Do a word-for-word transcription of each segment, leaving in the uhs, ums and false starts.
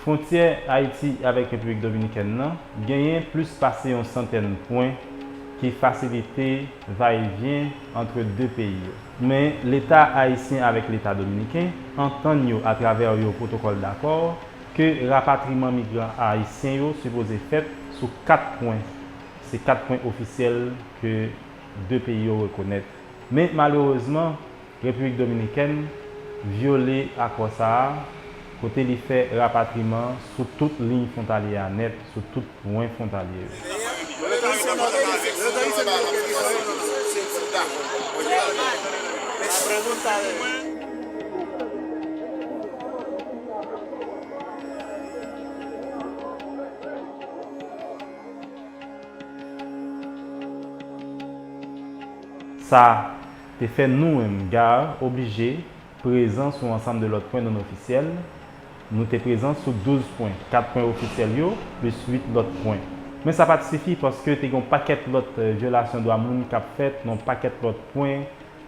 Fwontyè Ayiti avèk Repiblik Dominikèn nan genyen plis pase yon santèn pwen ki fasilite vayevyen ant de peyi yo. Men Leta ayisyen avèk Leta dominiken antann yo atravè yon pwotokòl dakò ke rapatriman migran ayisyen yo sipoze fèt sou kat pwen. Se kat pwen ofisyèl ke de peyi yo rekonèt. Men malerezman, Repiblik Dominikèn vyole akò sa a, kote li fè rapatriman sou tout liy fwontalye a nèt, sou tout pwen fwontalye yo. Sa te fè nou menm, GARR, oblije prezan sou ansanm de lòt pwen non ofisyèl. Nou te prezan sou douz pwen, kat pwen ofisyèl yo, plis uit lòt pwen. Men sa pa t sifi, paske te gen yon pakèt lòt, eh, vyolasyon dwa moun k ap fèt nan yon pakèt lòt pwen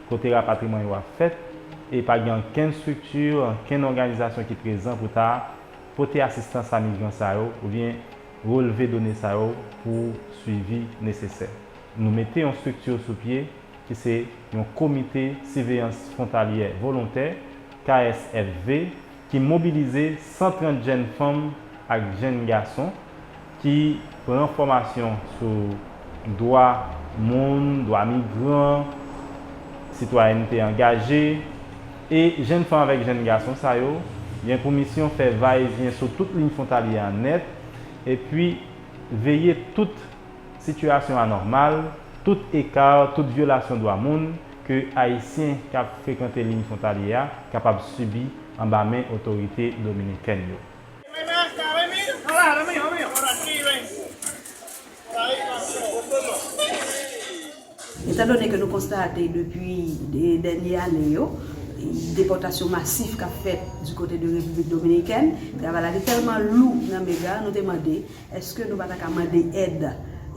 kote rapatriman yo ap fèt, e pa gen ankenn estrikti, ankenn òganizasyon ki prezan pou ta pote asistans a migran sa yo, oubyen relve done sa yo pou swivi nesesè. Nou mete yon estrikti sou pye ki se yon Komite Siveyans Fwontalyè Volontè, K S F V, ki mobilize san trant jèn fanm ak jèn gason ki pran fòmasyon sou dwa moun, dwa migran, sitwayènte angaje, e jèn fanm avèk jèn gason sa yo gen pou misyon fè vayevyen sou tout liy fwontalye a nèt, epi veye tout sitiyasyon anòmal, tout eka, tout vyolasyon dwa moun ke Ayisyen k ap frekante liy fwontalye a kapab sibi anba men otorite dominikèn yo. Etandone ke nou konstate depi de dènye ane yo, depòtasyon masif k ap fèt di kote de Repiblik Dominikèn, travay la te tèlman lou nan men GARR, nou te mande, èske nou pa ta ka mande èd,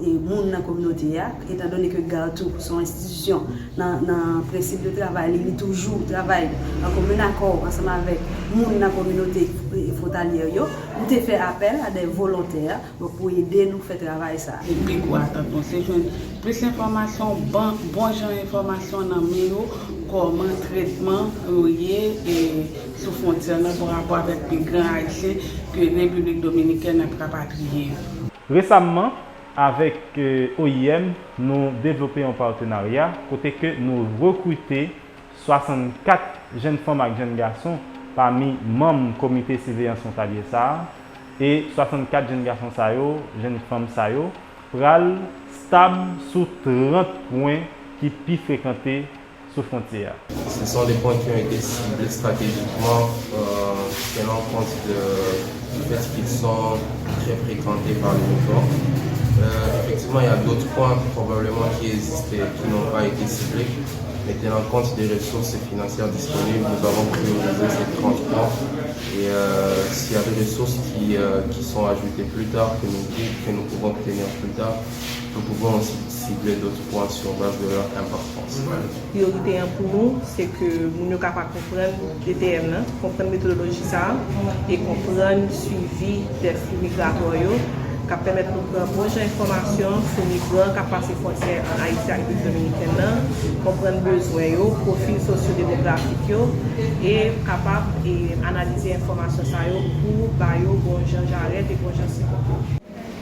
e, moun nan kominote a, etandone ke GARR tou se yon enstitisyon nan, nan prensip de travay li, li toujou travay an komen akò ansanm avèk moun nan kominote, e, fwontalyè yo, nou te fè apèl a de volontè, donk, pou ede nou fè travay sa a. Pi gwo atant nou, se jwenn plis enfòmasyon, bon, bon jan enfòmasyon nan men yo, kòman tretman yo ye, e, sou fwontyè nan pa rapò avèk migran ayisyen ke Repiblik Dominikèn ap rapatriye yo. Resamman, avèk, eh, O I M, nou devlope yon patenarya kote ke nou rekrite swasannkat jèn fanm ak jèn gason pami manm Komite Siveyans Fwontalye sa a, e swasannkat jèn gason sa yo, jèn fanm sa yo, pral stab sou trant pwen ki pi frekante sou fwontyè a. Ce sont des points qui ont été ciblés stratégiquement, euh, tenant compte de, du fait qu'ils sont très fréquentés par les migrants. Euh, effectivement, il y a d'autres points probablement qui existaient, qui n'ont pas été ciblés, mais tenant compte des ressources financières disponibles, nous avons priorisé ces trente points. Et, euh, s'il y a des ressources qui, euh, qui sont ajoutées plus tard, que nous, que nous pouvons obtenir plus tard, nous pouvons aussi cibler d'autres points sur base de leur importance. Priyorite an pou nou, se ke moun yo kapab konprann D T M nan, konprann metodoloji sa a, e konprann swivi dèfi migratwa yo, k ap pèmèt nou pran bon jan enfòmasyon sou migran k ap pase fwontyè an Ayiti ak Repiblik Dominikèn nan, konprann bezwen yo, pwofil sosyodemografik yo, e kapab, e, analize enfòmasyon sa yo pou ba yo bon jan jarèt e bon jan sipò.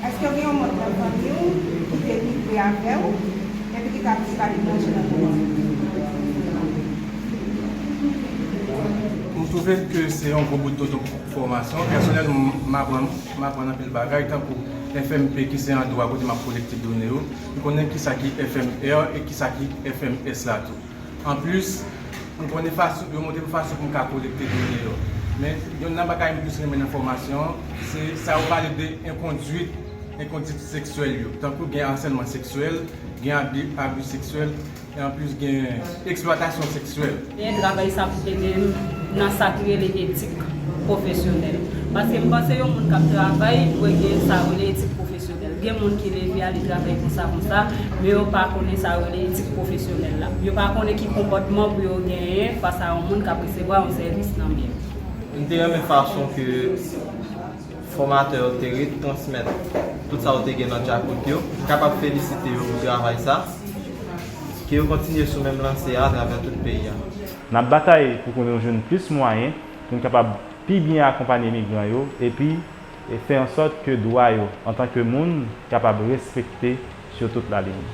Èske w gen yon manm nan fanmi w ki te migre avè w epi ki t ap viv aletranje nan moman? M twouve ke se yon gwo bout oto fòmasyon. Pèsonèlman, m aprann, m aprann anpil bagay, tankou F M P ki se andwa kote m ap kolekte done yo. M konnen kisa ki F M R e kisa ki F M S la tou. Anplis, m konnen fason, yo montre m fason pou m ka kolekte done yo. Men, youn nan bagay m plis renmen nan fòmasyon an, se sa yo pale de enkondwit, enkondwit seksyèl yo. Tankou gen asèlman seksyèl, gen abi, abi seksyèl, e anplis gen eksplwatasyon seksyèl. Gen travay sa pou ede m nan sa ki rele etik pwofesyonèl. Paske m panse yon moun k ap travay dwe gen sa yo rele etik pwofesyonèl. Gen moun ki leve ale travay konsa, konsa, men yo pa konnen sa yo rele etik pwofesyonèl la. Yo pa konnen ki konpòtman pou yo genyen fas a yon moun k ap resevwa yon sèvis nan men yo. M te renmen fason ke, Fòmatè yo te retransmèt tout sa yo te gen nan dyakout yo. M kapab felisite yo pou travay sa. Ke yo kontinye sou menm lanse a atravè tout peyi a. N ap batay pou ke nou jwenn plis mwayen pou n kapab pi byen akonpanye migran yo epi e fè an sòt ke dwa yo antanke moun kapab respekte sou tout laliny.